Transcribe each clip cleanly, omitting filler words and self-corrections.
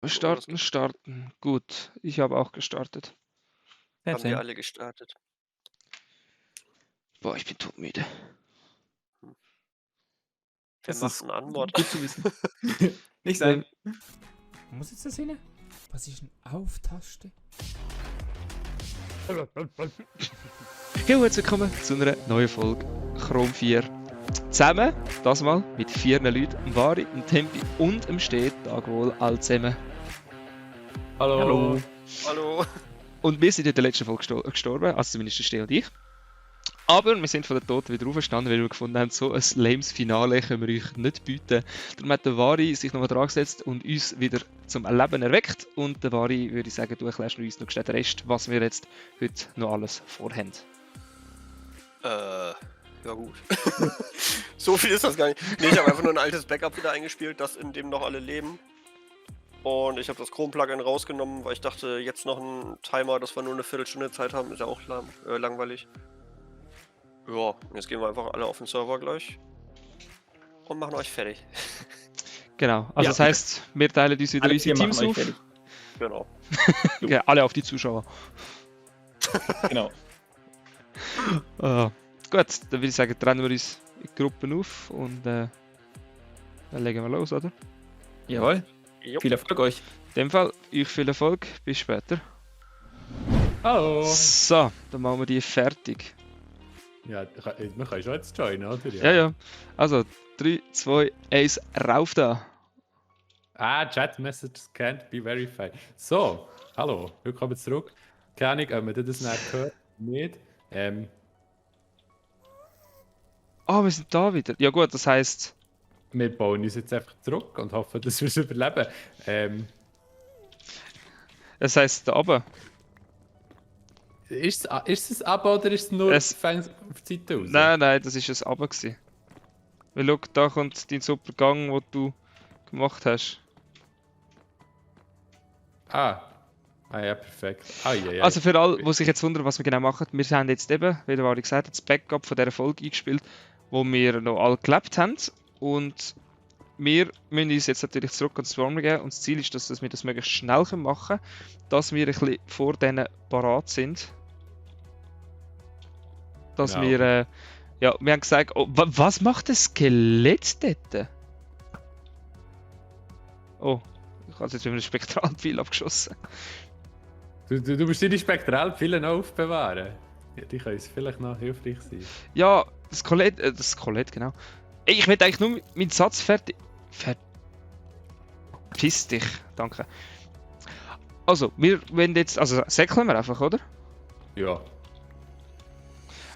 Starten. Gut, ich habe auch gestartet. Haben wir alle gestartet. Boah, ich bin todmüde. Wer Das macht ist einen Anmod? gut zu wissen. Nicht sein. Wo muss jetzt das hin? Was ist eine Auf-Taste? Ja, herzlich willkommen zu einer neuen Folge Chrom 4. Zusammen, das mal mit 4 Leuten, dem Vari, dem Tempi und dem Steht. Tag wohl, all zusammen. Hallo. Hallo. Und wir sind in der letzten Folge gestorben, also zumindest der Steh und ich. Aber wir sind von den Toten wieder auferstanden, weil wir gefunden haben, so ein lames Finale können wir euch nicht bieten. Darum hat der Vari sich nochmal dran gesetzt und uns wieder zum Leben erweckt. Und der Vari, würde ich sagen, du erklärst uns noch den Rest, was wir jetzt heute noch alles vorhaben. Ja gut. So viel ist das gar nicht. Nee, ich habe einfach nur ein altes Backup wieder eingespielt, das in dem noch alle leben. Und ich habe das Chrome-Plugin rausgenommen, weil ich dachte, jetzt noch ein Timer, dass wir nur eine Viertelstunde Zeit haben, ist ja auch langweilig. Ja, jetzt gehen wir einfach alle auf den Server gleich und machen euch fertig. Genau, also Ja. das heisst, wir teilen uns wieder Alle unsere 4 machen Teams euch auf. fertig. Genau. Okay, alle auf die Zuschauer. Genau. Gut, dann würde ich sagen, trennen wir uns in Gruppen auf und dann legen wir los, oder? Jawohl. Jo. Viel Erfolg euch. In dem Fall, euch viel Erfolg, bis später. Hallo. So, dann machen wir die fertig. Ja, man kann schon jetzt joinen, oder? Ja. Also, 3, 2, 1, rauf da. Chat messages can't be verified. So, hallo, willkommen zurück. Keine Ahnung, ob man das nicht hört. Nicht. Wir sind da wieder. Ja gut, das heisst... Wir bauen uns jetzt einfach zurück und hoffen, dass wir es überleben. Das heisst, da oben. Ist es ab oder ist es nur fängt auf die Seite raus? Nein, das war ein Aber gewesen. Weil schau, da kommt dein super Gang, den du gemacht hast. Ja, perfekt. Also für alle, die sich jetzt wundern, was wir genau machen, wir haben jetzt eben, wie der Vari gesagt hat, das Backup von dieser Folge eingespielt, wo wir noch alle gelebt haben. Und wir müssen uns jetzt natürlich zurück ans Swarm geben. Und das Ziel ist, dass wir das möglichst schnell machen können, dass wir ein bisschen vor denen parat sind. Dass Genau. wir... wir haben gesagt, was macht das Skelett dort? Oh, ich habe jetzt mit einem Spektralpfeil abgeschossen. Du musst deine Spektralpfeile noch aufbewahren. Ja, die können vielleicht noch hilfreich sein. Ja, das Skelett, genau. Ey, ich will eigentlich nur meinen Satz fertig... Verpiss dich, danke. Also, wir wollen jetzt... Also, säckeln wir einfach, oder? Ja.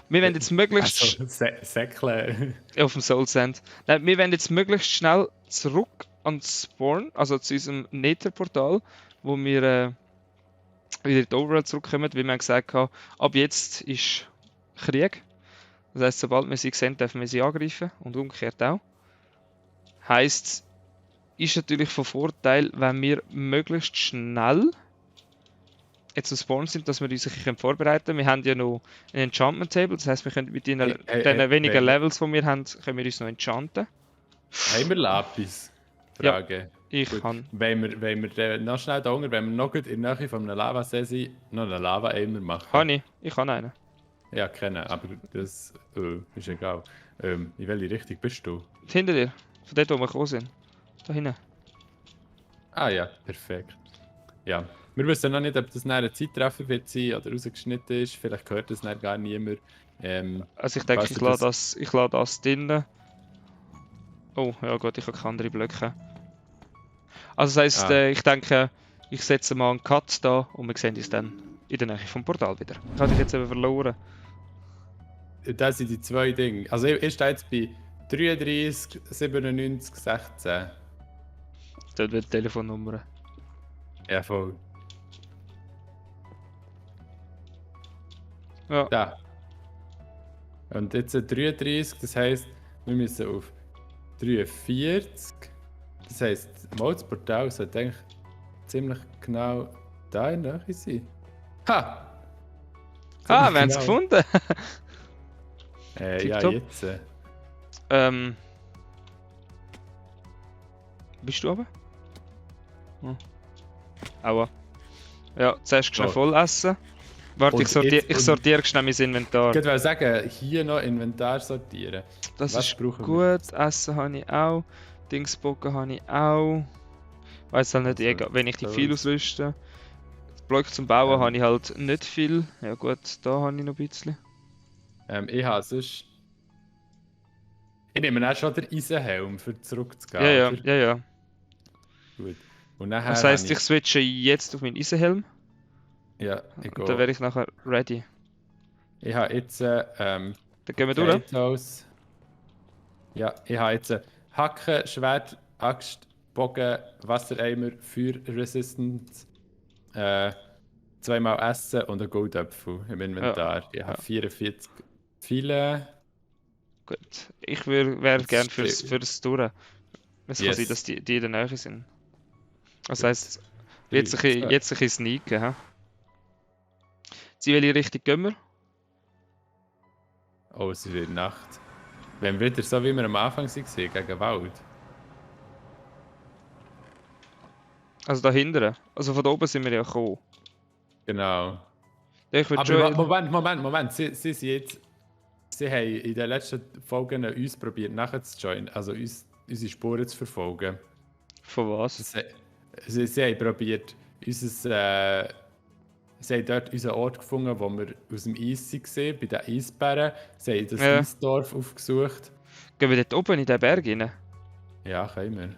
Wir wollen jetzt möglichst... Also, Säckle. Auf dem Soul Sand. Nein, wir wollen jetzt möglichst schnell zurück ans Spawn, also zu unserem Nether-Portal, wo wir wieder in die Overworld zurückkommen, wie wir gesagt haben, ab jetzt ist Krieg. Das heisst, sobald wir sie sehen, dürfen wir sie angreifen und umgekehrt auch. Heisst, ist natürlich von Vorteil, wenn wir möglichst schnell jetzt am Spawn sind, dass wir uns ein bisschen vorbereiten können. Wir haben ja noch ein Enchantment Table, das heisst, wir können mit den wenigen Levels, die wir haben, können wir uns noch enchanten. Haben wir Lapis? Frage. Ich Gut. kann. Wenn wir noch schnell da unten, wenn wir noch gut in der Nähe von einem Lavasee sind, noch einen Lava-Aimer machen. Ich kann einen. Ja, kennen, aber das ist egal. In welche Richtung bist du? Hinter dir, von dort, wo wir gekommen sind. Da hinten. Ah ja, perfekt. Ja, wir wissen noch nicht, ob das eine Zeitraffer wird sein oder rausgeschnitten ist. Vielleicht hört das dann gar niemand. Also ich denke, falls ich lade das drinnen. Oh, ja gut, ich habe keine anderen Blöcke. Also das heisst, ich denke, ich setze mal einen Cut da und wir sehen uns dann in der Nähe vom Portal wieder. Ich habe dich jetzt eben verloren. Das sind die zwei Dinge. Also ich stehe jetzt bei 33, 97, 16. Dort wird die Telefonnummer. Ja, voll. Ja. Da. Und jetzt 33, das heisst, wir müssen auf 43. Das heisst, das Portal sollte eigentlich ziemlich genau da in der Nähe sein. Ha! Wir haben es gefunden! Ja, Tipptopp. jetzt. Bist du aber? Aua. Ja, zuerst schnell So. voll essen. Warte, Und ich jetzt- sortiere schnell mein Inventar. Ich wollte sagen, hier noch Inventar sortieren. Das Was ist brauchen wir gut. Essen habe ich auch. Dingsbocken habe ich auch. Weiß halt nicht, Also, egal, wenn ich die viel Tools. ausrüste. Block zum Bauen Ähm. habe ich halt nicht viel. Ja gut, da habe ich noch ein bisschen. Ich habe sonst... Ich nehme auch schon den Eisenhelm, für zurückzugehen, Ja, ja, oder? ja, ja. Gut. Und nachher Das heisst, habe ich switche jetzt auf meinen Eisenhelm Ja, ich und dann gehe. wäre ich nachher ready. Ich habe jetzt... Dann gehen wir durch. Potatoes. Ja, ich habe jetzt Hacken, Schwert, Axt, Bogen, Wassereimer, Feuerresistance, 2-mal Essen und einen Goldapfel im Inventar. Ich habe ja. 44 viele. Gut. Ich wäre Das gern steht- fürs Touren. Es kann Yes. sein, dass die in der Nähe sind. Das Gut. heisst, jetzt ein bisschen sneaken. He? Sie welche Richtung gehen wir? Oh, es ist wieder Nacht. Wenn wir wieder so wie wir am Anfang waren, gegen Wald. Also da hinten. Also von da oben sind wir ja gekommen. Genau. Ja, ich würde Aber schon... Moment. Sie sind jetzt. Sie haben in den letzten Folgen uns probiert nachzujoinen, also unsere Spuren zu verfolgen. Von was? Sie haben probiert, sie haben dort unseren Ort gefunden, wo wir aus dem Eis waren, bei den Eisbären. Sie haben das Ja. Eisdorf aufgesucht. Gehen wir dort oben in den Berg rein, Ja, können wir.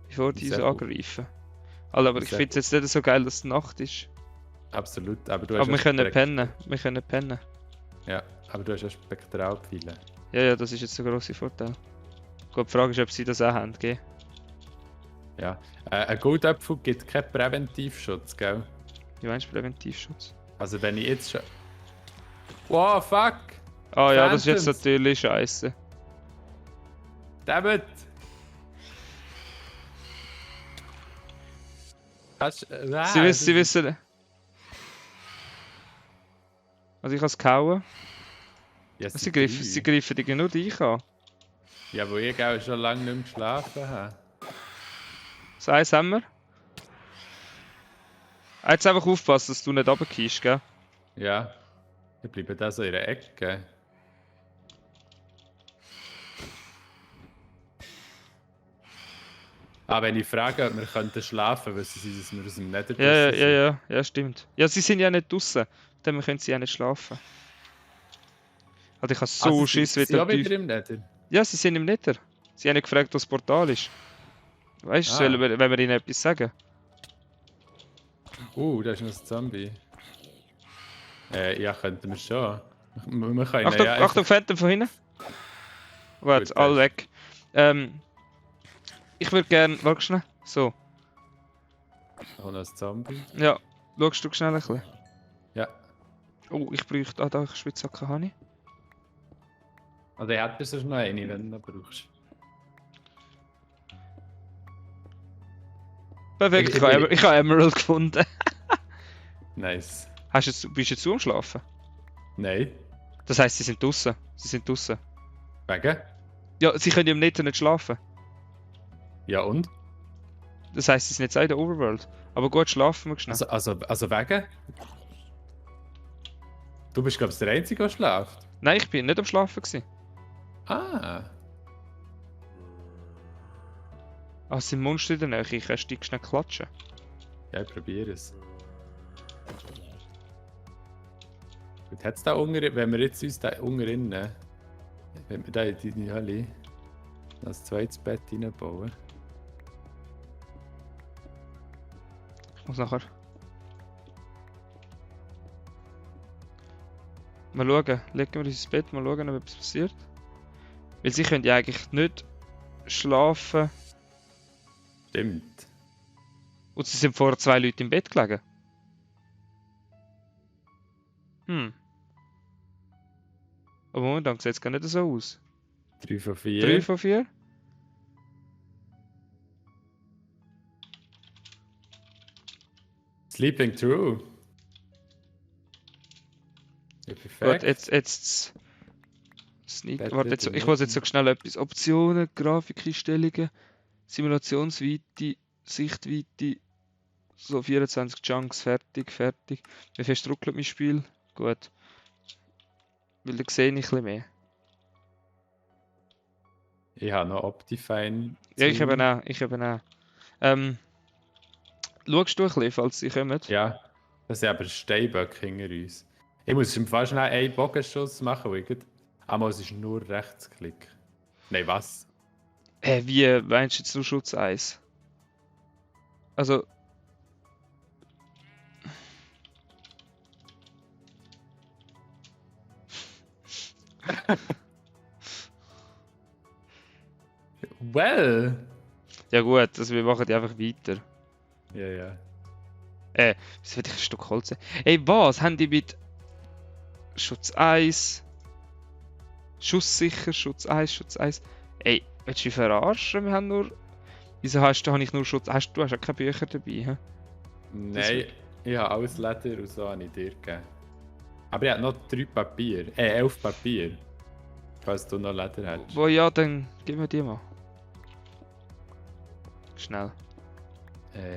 bevor die uns Sehr gut. angreifen. Alter, aber ich Sehr finde es jetzt nicht so geil, dass es Nacht ist. Absolut. Aber du hast Aber wir ja können Spekt- pennen. Wir können pennen. Ja, aber du hast ja Spektralpfeile. Ja, ja, das ist jetzt ein grosser Vorteil. Gut, die Frage ist, ob sie das auch haben, gell? Ja. Ein Goldapfel gibt keinen Präventivschutz, gell? Wie meinst du Präventivschutz? Also wenn ich jetzt schon... Wow, fuck! Ah ja, das ist jetzt Phantoms. natürlich scheiße. Dammit! Sie wissen. Also ich habe es gehauen. Ja, Sie greifen dich nur dich an. Ja, wo ich auch schon lange nicht mehr geschlafen habe. Das Eis haben wir. Jetzt einfach aufpassen, dass du nicht runtergehst, gell? Ja. Ich bleibe da so in der Ecke. Wenn ich frage, ob wir könnten schlafen, wissen sie, dass wir aus dem Nether Ja, stimmt. Ja, sie sind ja nicht draußen. Dann können sie ja nicht schlafen. Also ich habe so Schiss Sie wieder auch wieder tief. im Nether? Ja, sie sind im Nether. Sie haben nicht gefragt, was das Portal ist. Weißt du, Ah. sollen wir, wenn wir ihnen etwas sagen? Da ist noch ein Zombie. Ja, könnten wir schon. Wir können Achtung, ja Achtung, Phantom von hinten. Gut, Gut, alle weg. Ich würde gerne. Warte schnell. So. Noch ein Zombie. Ja, schaust du schnell ein bisschen. Ja. Oh, ich bräuchte. Ah, da, ich Spitzhacke habe ich. Also ich hätte sonst noch eine, wenn du noch brauchst. Perfekt, Ich- ich habe ich- ich habe Emerald gefunden. Nice. Bist du jetzt am Schlafen? Nein. Das heisst, sie sind draußen. Sie sind draußen. Wegen? Ja, sie können ja im Nether nicht schlafen. Ja und? Das heisst, sie sind jetzt auch in der Overworld. Aber gut, schlafen wir schnell. Also wegen? Du bist glaube ich der Einzige, der schläft. Nein, ich bin nicht am Schlafen gewesen. Ah. Ah, es sind Monster in der Nähe. Ich kann dich schnell klatschen. Ja, ich probiere es. Gut, hat's da unten, wenn wir jetzt uns da unten rein, wenn wir da in die Halle das zweites Bett reinbauen. Ich muss nachher. Mal schauen. Legen wir uns ins Bett, mal schauen, ob etwas passiert. Weil sie können ja eigentlich nicht schlafen. Stimmt. Und sie sind vorher 2 Leute im Bett gelegen. Aber momentan sieht es gar nicht so aus. 3 von 4. 3 von 4? Sleeping True. Ja, Gut, perfekt. jetzt Sneak. Bett Warte, wird ich muss jetzt so schnell etwas. Optionen, Grafikeinstellungen, Simulationsweite, Sichtweite. So 24 Chunks, fertig. Wie fest ruckelt mein Spiel? Gut. Weil da sehe ich ein bisschen mehr. Ich habe noch Optifine. Ja, ich Zoom. eben auch. Schaust du ein bisschen, falls sie kommen? Ja, das sind aber Steinböcke hinter uns. Ich muss im Fall schnell einen Bogenschuss machen, weil ich aber es ist nur Rechtsklick. Nein, was? Wie meinst du jetzt nur Schutz 1? Also, Well! ja gut, also wir machen die einfach weiter. Ja. Wieso will ich ein Stück Holz sehen? Ey, was? Haben die mit Schutz 1? Schusssicher, Schutz 1. Ey, willst du mich verarschen? Wir haben nur... Wieso habe ich nur Schutz... Du hast ja keine Bücher dabei, hä? Nein, ich habe alles Leder und so habe ich dir gegeben. Aber ich habe noch 11 Papier. Falls du noch Leder hättest. Wo ja, dann gib mir die mal. Schnell.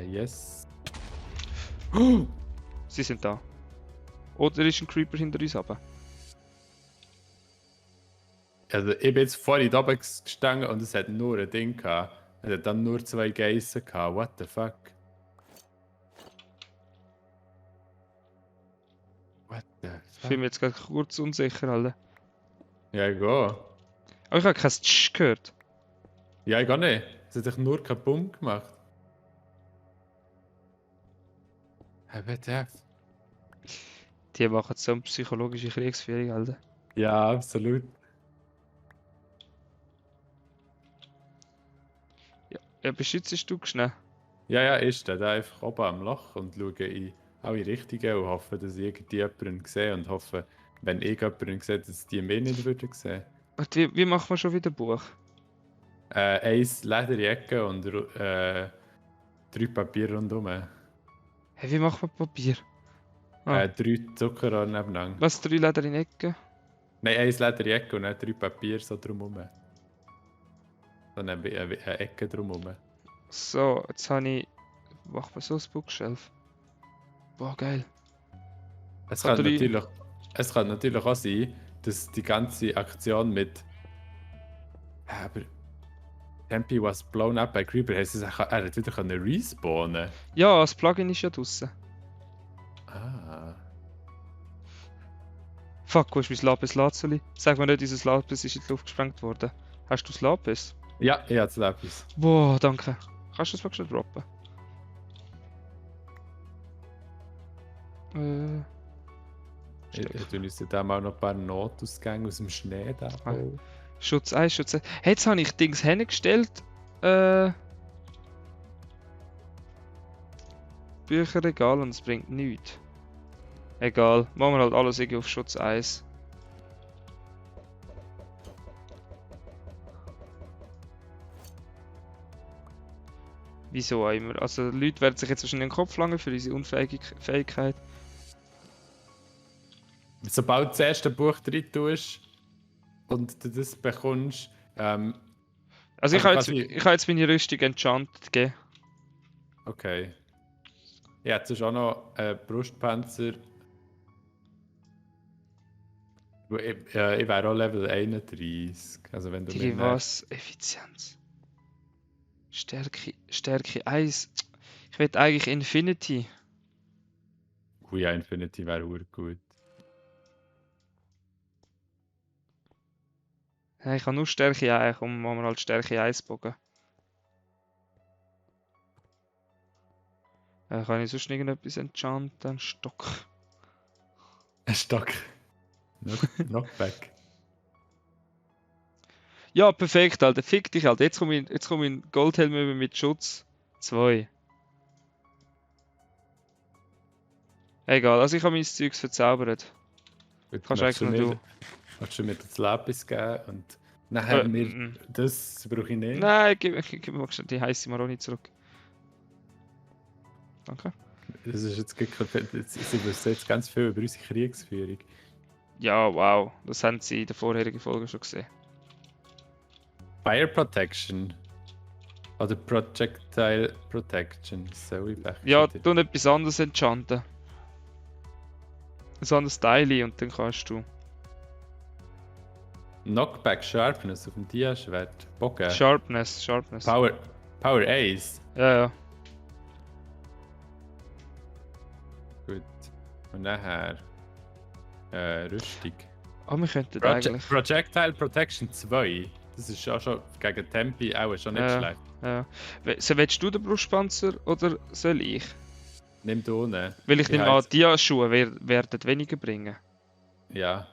Yes. Sie sind da. Oder ist ein Creeper hinter uns runter? Also ich bin jetzt vorhin da oben gestanden und es hat nur ein Ding gehabt. Es hat dann nur 2 Geissen gehabt. What the fuck? What the Ich fühle mich jetzt gerade kurz unsicher, Alter. Ja, ich gehe. Aber ich habe kein Tsch gehört. Ja, ich gehe nicht. Es hat sich nur keinen Bumm gemacht. WTF? Die machen so eine psychologische Kriegsführung, Alter. Ja, absolut. Ja, beschützt du schnell. Ja, ich stehe da einfach oben am Loch und schaue in alle Richtungen und hoffe, dass ich jemanden sehe und hoffe, wenn ich jemanden sehe, dass die mich nicht würden sehen. Warte, wie machen wir schon wieder Buch? 1 Lederjacke und 3 Papier rundherum. Hey, wie machen wir Papier? 3 Zuckerrohr nebeneinander. Was, 3 Leder in Ecken? Nein, 1 Lederjacke und dann 3 Papier so drumherum. So eine Ecke drumherum. So, jetzt habe ich... Machen wir so ein Bookshelf. Boah, geil. Es Kann kann natürlich auch sein, dass die ganze Aktion mit. Aber. Tempe was blown up by Creeper heisst, er hat wieder respawnen. Ja, das Plugin ist ja draussen. Ah. Fuck, wo ist mein Lapis Lazuli? Sag mir nicht, dieses Lapis ist in die Luft gesprengt worden. Hast du das Lapis? Ja, ich habe das Lapis. Boah, danke. Kannst du das mal schnell droppen? Ich tue uns da mal noch ein paar Notausgänge aus dem Schnee da. Ah. Schutz 1, Schutz 1. Hey, jetzt habe ich Dings hingestellt. Bücherregal und es bringt nichts. Egal, machen wir halt alles irgendwie auf Schutz 1. Wieso auch immer. Also Leute werden sich jetzt wahrscheinlich den Kopf langen für unsere Unfähigkeit. Sobald du das erste Buch drin tust und du das bekommst, Also ich habe jetzt meine Rüstung enchanted gegeben. okay. Ich hätte sonst auch noch Brustpanzer. Ich wäre auch Level 31. Also wenn du Die mir was? Effizienz. Stärke 1. Ich will eigentlich Infinity. Ja, Infinity wäre gut. Ja, ich habe nur Stärke 1, um mal halt Stärke 1 bogen. Kann ich sonst irgendetwas enchanten? Ein Stock. Ein Stock. Knockback. Ja, perfekt, Alter. Fick dich, Alter. Jetzt komme ich in Goldhelm über mit Schutz 2. Egal, also ich habe mein Zeugs verzaubert. Kannst eigentlich nur du. Kannst du mir das Lapis geben und nachher das brauche ich nicht? Nein, gib mir mal die heiße Maroni zurück. Danke. Das ist jetzt sie wissen jetzt ganz viel über unsere Kriegsführung. Ja, wow. Das haben sie in der vorherigen Folge schon gesehen. Fire Protection. Oder Projectile Protection. Soll ich weg? Ja, tu etwas anderes enchanten. Ein anderes Teil und dann kannst du. Knockback Sharpness auf dem Dia-Schwert. Bogen. Sharpness. Power Ace. Ja, ja. Gut. Und nachher. Rüstung. Aber wir könnten eigentlich. Projectile Protection 2. Das ist auch schon gegen Tempi auch schon nicht Ja. schlecht. Ja. So, willst du den Brustpanzer oder soll ich? Nimm du ohne. Weil ich Die nehme an, heizt- die Schuhe werden weniger bringen. Ja.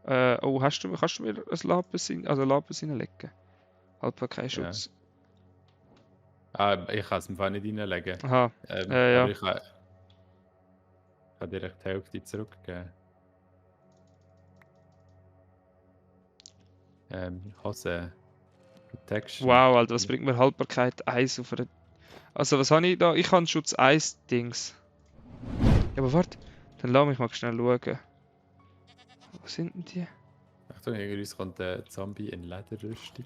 Oh, kannst du mir ein Lapis reinlegen? Haltbarkeitsschutz. Ich kann es im Fall nicht reinlegen. Aha, ja. Aber ich kann dir echt die Hälfte zurückgeben. Hose. Protection. Wow, Alter, was bringt mir Haltbarkeit 1 auf eine... Also, was habe ich da? Ich habe Schutz 1 Dings. Ja, aber warte, dann lass mich mal schnell schauen. Wo sind denn die? Achtung, hinter uns kommt ein Zombie in Lederrüstung.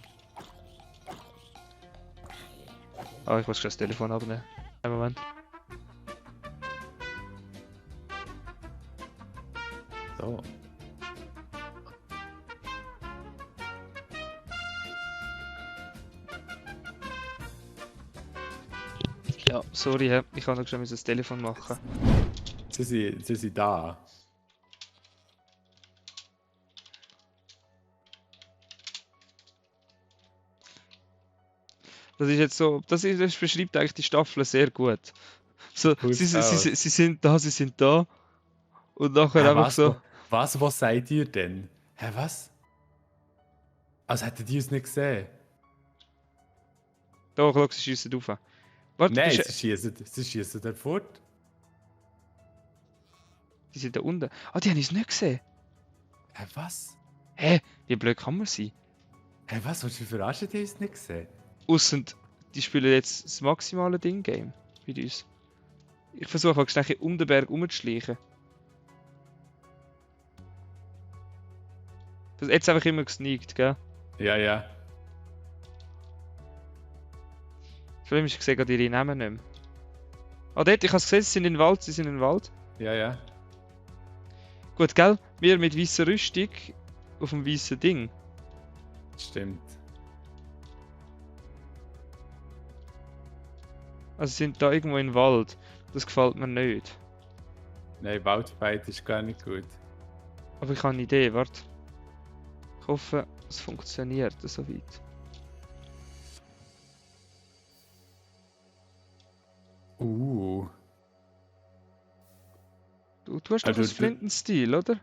Ah, ich muss schon das Telefon abnehmen. Einen Moment. So. Ja, sorry, ich kann noch schon das Telefon machen. Sie sind da. Das ist jetzt so, das beschreibt eigentlich die Staffel sehr gut. So, Gut sie aus. sind da. Und nachher Hä, einfach was, so. was seid ihr denn? Hä, was? Also hätten die uns nicht gesehen? Da, schau, sie schiessen rauf. Warte, Nein, bist sie schießen dort fort. die sind da unten. Ah, die haben uns nicht gesehen. Hä, was? Hä? Wie blöd kann man sein? Hä, was? Willst du mich verarschen, die uns nicht gesehen? Ausser die spielen jetzt das maximale Ding-Game bei uns. Ich versuche auch schnell um den Berg rumzuschleichen. Das jetzt einfach immer gesneakt, gell? Ja, ja. Vor allem ich sehe gerade ihre Namen nicht mehr. Ah, dort, ich habe es gesehen, sie sind in den Wald, sie sind in den Wald. Ja, ja. Gut, gell? Wir mit weißer Rüstung auf dem weißen Ding. Stimmt. Also sie sind da irgendwo im Wald. Das gefällt mir nicht. Nein, Waldfight ist gar nicht gut. Aber ich habe eine Idee, warte. Ich hoffe, es funktioniert soweit. Du hast doch Also einen Flintenstil, oder?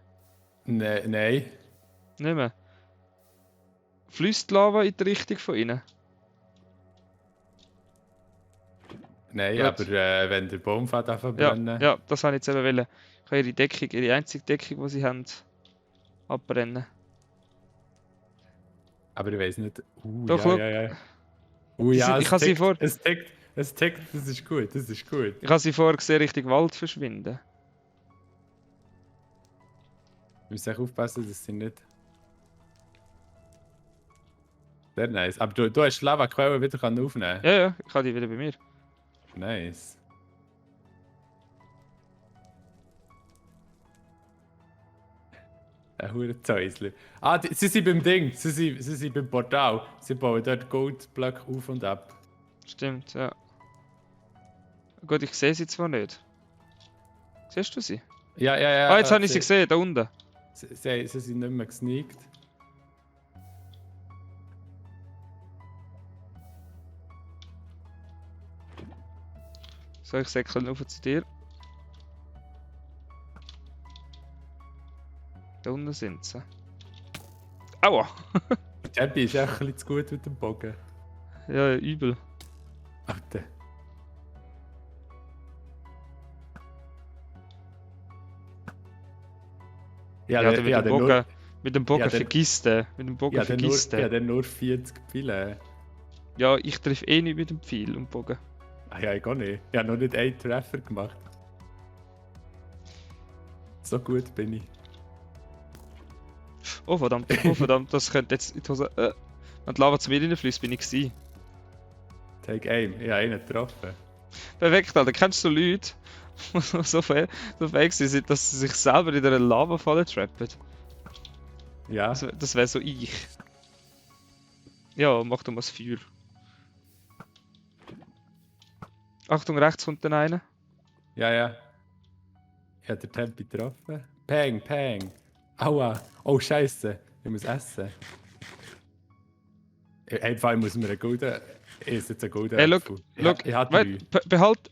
Nein. Nicht mehr. Fließt Lava in die Richtung von ihnen? Nein, Gut. aber wenn der Baum fährt Ja, verbrennen. ja, das wollte ich jetzt eben wollen. Ich kann ihre Deckung, ihre einzige Deckung, die sie haben, abbrennen. Aber ich weiß nicht. Doch, schau. ja. Ich es habe sie tickt, vor. Es tickt, das ist gut, das ist gut. Ich habe sie vorher gesehen, Richtung Wald verschwinden. Wir müssen echt aufpassen, dass sie nicht. Sehr nice. Aber du hast die Lava-Quelle wieder aufnehmen. Ja, ja, ich habe die wieder bei mir. Nice. Ein Hurenzäusler. Ah, sie sind beim Ding. Sie sind beim Portal. Sie bauen dort Goldblöcke auf und ab. Stimmt, ja. Gut, ich sehe sie zwar nicht. Siehst du sie? Ja. Ah, jetzt habe ich sie gesehen, da unten. Sie sind nicht mehr gesneakt. So, ich säckeln auf zu dir. Da unten sind sie. Aua! Jabby ist echt ein bisschen zu gut mit dem Bogen. Ja, übel. Alter. Ja, mit dem Bogen ja, vergiss den. Mit dem Bogen vergiss den. Ja, dann nur 40 Pfeile. Ja, ich treffe eh nicht mit dem Pfeil und Bogen. Ah ja, ich gar nicht. Ich habe noch nicht einen Treffer gemacht. So gut bin ich. Oh verdammt, das könnte jetzt in die Hose. Und die Lava zu mir reinfließt, bin ich gewesen. Take aim. Ich habe einen getroffen. Perfekt, Alter. Kennst du so Leute, die so fähig sind, dass sie sich selber in einer Lavafalle trappen? Ja. Das wäre so ich. Ja, mach doch mal das Feuer. Achtung, rechts kommt dann einer. Ja, ja. Ich habe den Tempi getroffen. Peng, peng. Aua. Oh, Scheiße. Ich muss essen. Einfach, ich muss mir einen guten. Ich esse jetzt einen guten Hey, Apfel. look, Ich habe wait, drei. behalt.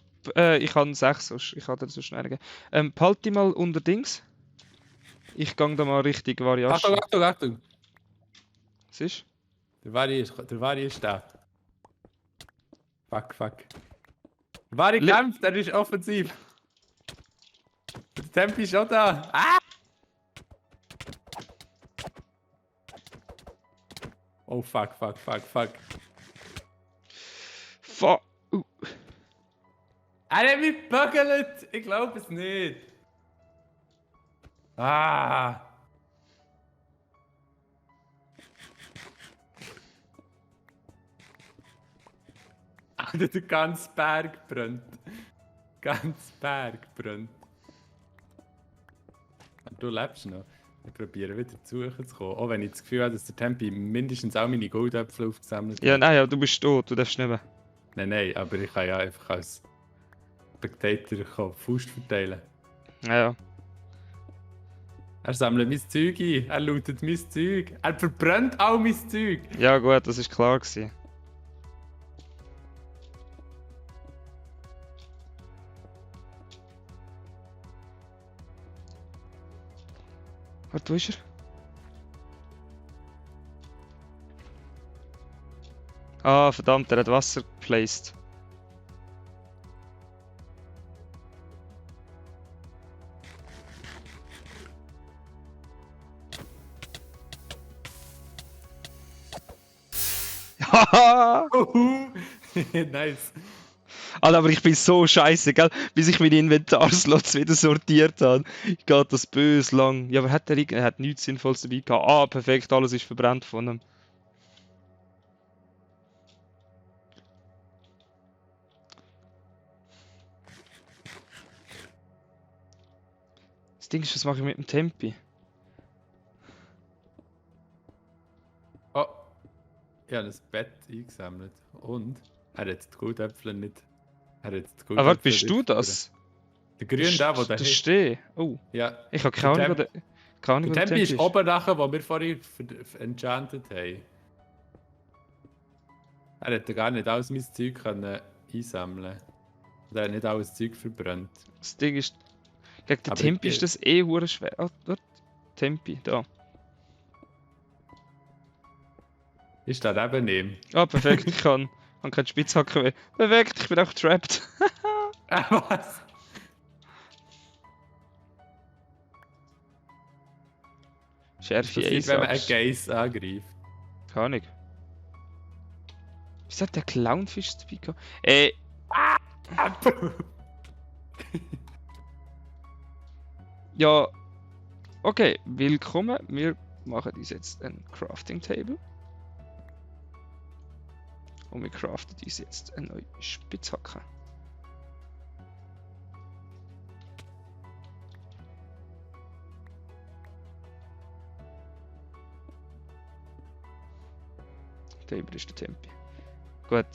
Ich habe 6, ich kann dir so schnell geben. Behalt die mal unter Dings. Ich gang da mal richtig Achtung, Variation. Achtung, Achtung. Was ist? Der Vari ist da. Fuck, fuck. Der Vari Le- kämpft, er ist offensiv. Der Tempi ist auch da. Ah! Oh, fuck, fuck, fuck, fuck. Er hat mich gebügelt! Ich glaube es nicht. Ah! Alter, der ganze Berg brennt. Ganz Berg brennt. Du lebst noch. Ich probiere wieder zu suchen zu kommen. Auch wenn ich das Gefühl habe, dass der Tempi mindestens auch meine Goldäpfel aufgesammelt hat. Ja, nein, ja, du bist tot, du darfst nicht mehr. Nein, nein, aber ich kann ja einfach als Spectator Faust verteilen. Ja. Er sammelt mein Zeug ein, er lootet mein Zeug, er verbrennt all mein Zeug. Ja gut, das ist klar gewesen. Warte, wo ist er? Ah, verdammt, er hat Wasser geplaced. Haha! Nice. Alter, aber ich bin so scheiße, gell? Bis ich meine Inventarslots wieder sortiert habe, geht das böse lang. Ja, aber er hat nichts Sinnvolles dabei gehabt. Ah, perfekt, alles ist verbrannt von ihm. Das Ding ist, was mache ich mit dem Tempi? Oh, ich habe das Bett eingesammelt. Und er hat die Goldäpfel nicht. Er hat die Aber warte, Goldäpfel bist du nicht das? Der Grün, der da Das hat. steht. Oh, Ja. ich habe keine Ahnung, keine Ahnung, Der wo der Tempi ist Tempi ist. oben nachher, wo wir vorhin enchanted haben. Er hätte gar nicht alles mein Zeug können einsammeln. Und er hat nicht alles Zeug verbrannt. Das Ding ist, gegen den Aber Tempi ich- ist das eh hure schwer. Ah, dort. Tempi, da. Ist da neben ihm? Ah, perfekt, ich kann keinen Spitzhacken mehr. Perfekt, ich bin auch trapped. Was? Schärfe Passiert, wenn man einen Ace Geist angreift. Keine Ahnung. Wieso hat der Clownfisch dabei gehabt? Ja. Okay, willkommen. Wir machen uns jetzt ein Crafting Table. Und wir craften uns jetzt eine neue Spitzhacke. Table ist der Tempi. Gut.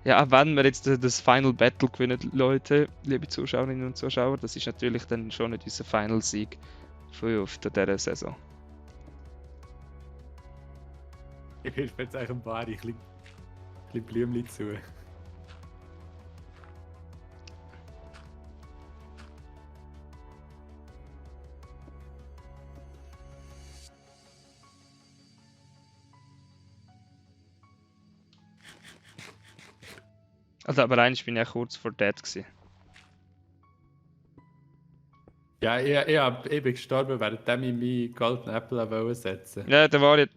Ja, auch wenn wir jetzt das Final Battle gewinnen, Leute, liebe Zuschauerinnen und Zuschauer, das ist natürlich dann schon nicht unser Final Sieg von dieser Saison. Ich will jetzt eigentlich ein paar bisschen Blümchen zu. Also, aber eigentlich bin ich ja kurz vor Dead gewesen. Ja, ich bin gestorben, während ich meinen goldenen Apple setzen wollte. Ja, der war jetzt.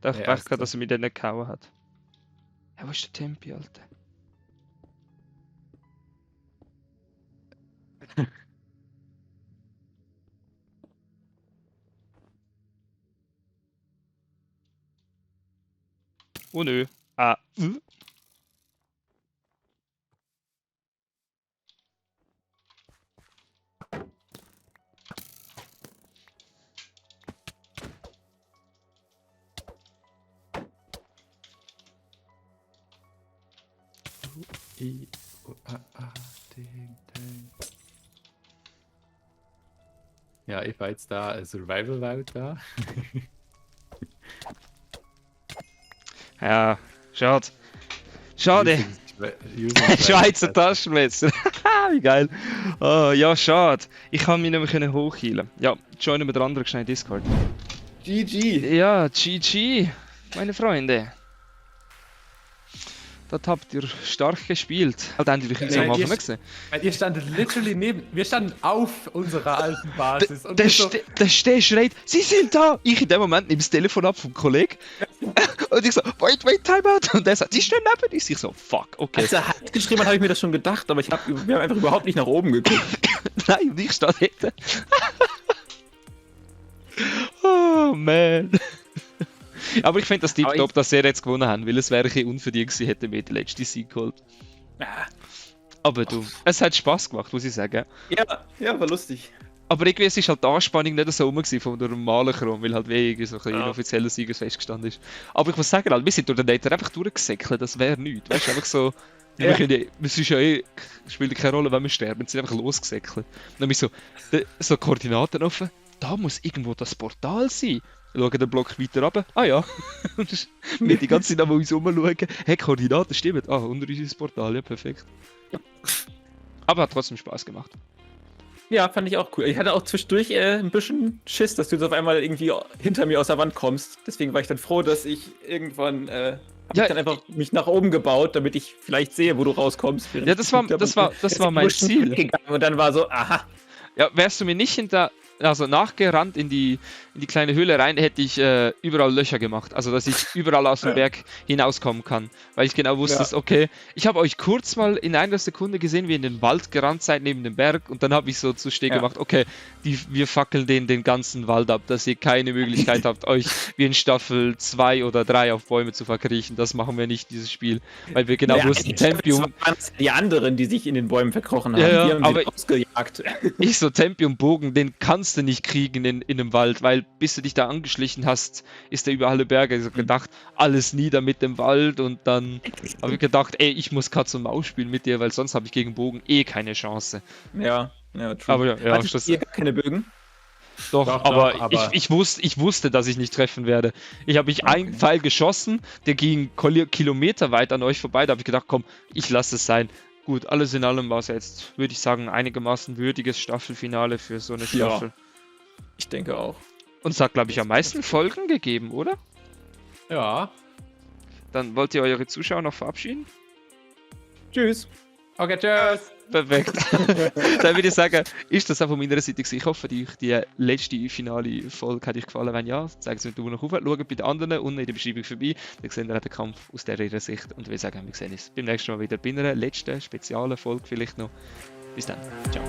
Der Ja, Pech erste. gehabt, dass er mich dann nicht gehauen hat. Ja, wo ist der Tempi, Alter? Oh nö. Ding, ding. Ja, ich war jetzt da eine Survival-Welt da. Ja, schade. Schade. Schweizer Taschenmesser. Wie geil. Oh, ja, schade. Ich kann mich nicht mehr hochheilen. Ja, joinen wir den anderen schnell in Discord. GG. Ja, GG, meine Freunde. Das habt ihr stark gespielt. Halt endlich uns Nein, am Anfang ihr- gesehen. Weil ihr standet literally neben. Wir standen auf unserer alten Basis. Und Der, wir so, der Steh schreit, sie sind da! Ich in dem Moment nehme das Telefon ab vom Kollegen. Und ich so, wait, time out. Und der sagt, sie stehen neben uns. Ich so, fuck, okay. Als er halt geschrieben hat, habe ich mir das schon gedacht, aber wir haben einfach überhaupt nicht nach oben geguckt. Nein, und ich stehe dort. Oh, man. Aber ich finde das Aber tiptop, dass sie jetzt gewonnen haben, weil es wäre ein bisschen unverdient gewesen, hätte mir den letzten Sieg geholt. Ah, Aber du, es hat Spaß gemacht, muss ich sagen. ja, war lustig. Aber irgendwie es ist halt die Anspannung nicht so rum gewesen von der normalen Chrom, weil halt wegen so ein bisschen Ja. inoffizieller Siegersfest gestanden ist. Aber ich muss sagen, halt, wir sind durch den Date einfach durchgesäckelt, das wäre nichts. Weißt du, einfach so. Ja. Es ist ja spielt keine Rolle, wenn wir sterben, sind einfach losgesäckelt. Und dann bin ich so Koordinaten offen, da muss irgendwo das Portal sein. Schauen den Block weiter runter. Ah ja. Und wir die ganze Zeit an uns rumschauen. Hey, Koordinaten stimmen. Ah, unter uns ist das Portal, ja, perfekt. Aber hat trotzdem Spaß gemacht. Ja, fand ich auch cool. Ich hatte auch zwischendurch ein bisschen Schiss, dass du jetzt auf einmal irgendwie hinter mir aus der Wand kommst. Deswegen war ich dann froh, dass ich irgendwann hab Ja, ich dann einfach mich nach oben gebaut, damit ich vielleicht sehe, wo du rauskommst. während Ja, ich das war mein Buschen Ziel. gegangen und dann war so, aha. Ja, wärst du mir nicht nachgerannt in die kleine Höhle rein, hätte ich überall Löcher gemacht. Also, dass ich überall aus dem Berg hinauskommen kann. Weil ich genau wusste, Ja. okay, ich habe euch kurz mal in einer Sekunde gesehen, wie ihr in den Wald gerannt seid neben dem Berg. Und dann habe ich so zu Steh gemacht, okay, wir fackeln den ganzen Wald ab, dass ihr keine Möglichkeit habt, euch wie in Staffel 2 oder 3 auf Bäume zu verkriechen. Das machen wir nicht, dieses Spiel. Weil wir genau wussten, Tempium. Das waren die anderen, die sich in den Bäumen verkrochen haben. Ja, ja, die haben aber- sie ausgejagt. Ich so, Tempium-Bogen, den kannst du nicht kriegen in einem Wald, weil bis du dich da angeschlichen hast, ist der über alle Berge. Ich hab gedacht, alles nieder mit dem Wald und dann habe ich gedacht, ey, ich muss Katz und Maus spielen mit dir, weil sonst habe ich gegen Bogen keine Chance. Ja, true. Aber ja, Hattet ihr gar keine Bögen? Doch, Doch, aber, aber- ich wusste, dass ich nicht treffen werde. Ich habe einen Pfeil geschossen, der ging Kilometer weit an euch vorbei, da habe ich gedacht, komm, ich lasse es sein. Gut, alles in allem war es jetzt, würde ich sagen, einigermaßen würdiges Staffelfinale für so eine Ja. Staffel. Ich denke auch. Und es hat, glaube ich, am meisten Folgen gegeben, oder? ja. Dann wollt ihr eure Zuschauer noch verabschieden? Tschüss. Okay, tschüss. Perfekt. Dann würde ich sagen, ist das auch von meiner Seite gewesen. Ich hoffe, die letzte finale Folge hat euch gefallen. Wenn ja, zeigt es mir Daumen nach oben. Schaut bei den anderen unten in der Beschreibung vorbei. Dann seht ihr auch den Kampf aus ihrer Sicht. Und wir sagen, wir sehen uns beim nächsten Mal wieder bei einer letzten speziellen Folge vielleicht noch. Bis dann. Ciao.